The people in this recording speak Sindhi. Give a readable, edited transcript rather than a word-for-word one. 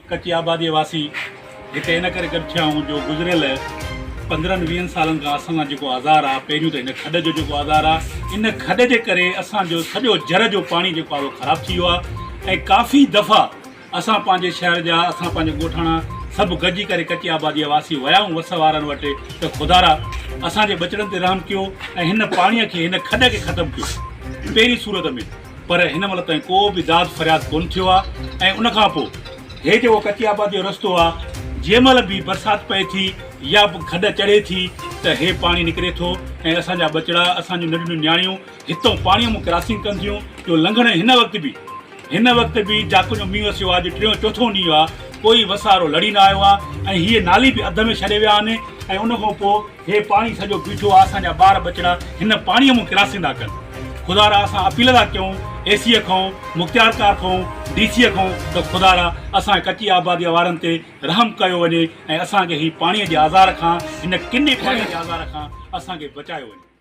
ڪچي آباديء واسي هتي ان ڪري گڏ ٿيا آهيون جو گذريل پندرهن ويهن سالن کان اسان سان جيڪو آزار آهي پهريون ته هن کڏ جو جيڪو آزار آهي ان کڏ جي ڪري اسان جو سڄو جر جو پاڻي جيڪو آهي اهو خراب ٿي ويو آهي ۽ ڪافي دفعا اسان پنهنجي شهر جا اسان پنهنجي ڳوٺاڻا سڀ گڏجي ڪري ڪچي آباديء واسي ويا آهيون وس وارن وٽ ته خدارا اسان جي ٻچڙن تي رحم ڪيو ۽ هن پاڻيء کي هن کڏ کي ختم ڪيو پهرين صورت ۾ پر هن مهل تائين ڪو به داد فرياد ڪونه ٿيو آهي ۽ ان کان پوء هي جيڪو ڪچي آبادي جو رستو آهي جنهن مهل به برسات پئي ٿي يا کڏ چڙهي ٿي ته هي پاڻي نڪري ٿو ۽ اسان جا ٻچڙا اسان جون ننڍڙيون نياڻيون هتئون پاڻيء مون ڪراسنگ ڪن ٿيون جو لنگهڻ هن وقت به هن وقت به جاڪن جو مينهن وسيو آهي اڄ ٽيون چوٿون ڏينهن آهي ڪوئي وسارو لڙي نه آيو آهي ۽ هيء نالي به اڌ ۾ ڇڏي ويا آهن ۽ ان کان پوء هي پاڻي سڄو بيٺو آهي اسان جا ٻار ٻچڙا هن پاڻيء مون ڪراسنگ ٿا ڪن خدا را اسان اپيل ٿا ڪيون اي سيء کان مختيارڪار کان ڊي سيء کان ته خدا را اسان ڪچي آباديء وارن تي رحم ڪيو وڃي ۽ اسان کي هي پاڻيء جي آزار کان هن ڪني پاڻيء جي آزار کان اسان کي بچايو وڃي.